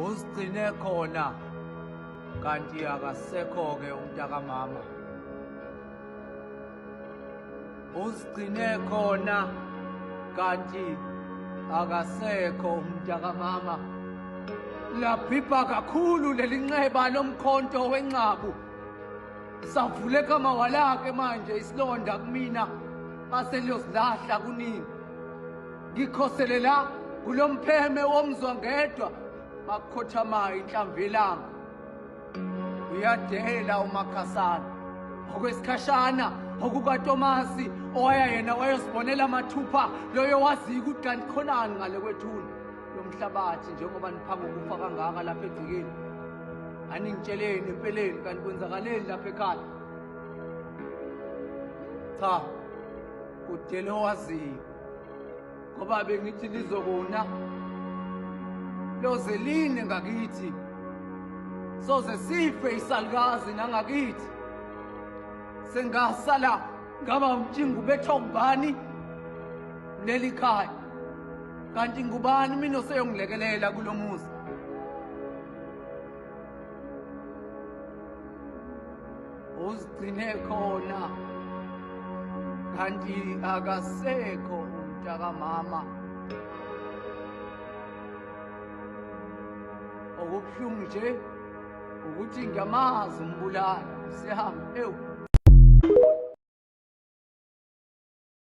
Uzigcine khona kanti akasekho-ke umntakamama. Uzigcine khona kanti akasekho umntakamama. Labhibha kakhulu leli nxeba lomkhonto wenxabu. Savuleka mawalake manje isilonda kumina aseliyozilahla kunini. Ngikhosele la kulompheme womzwa ngedwa bakukhothamayo inhlamvu yelanga. Uyadela uMakhasana okwesikhashana okukaTomasi owaya yena wayosibonela mathupha loyo waziyo ukuthi kanti khonani ngale kwethuna lomhlabathi njengoba niphanga ukufa kangaka lapha egcekeni. Aningitsheleni empeleni kanti kwenzakaleni lapha ekhaya? Cha, kudele owaziyo ngoba bengithi lizokuna loze line ngakithi, soze sife isalukazi nangakithi. Sengasala ngaba umtshingo ubethwa ngubani leli khaya? Kanti ngubani mina oseyongilekelela kulo muzi? Uzigcine khona kanti akasekho umntakamama. Okubuhlungu nje ukuthi ngiyamazi umbulali. Sihambe ewu.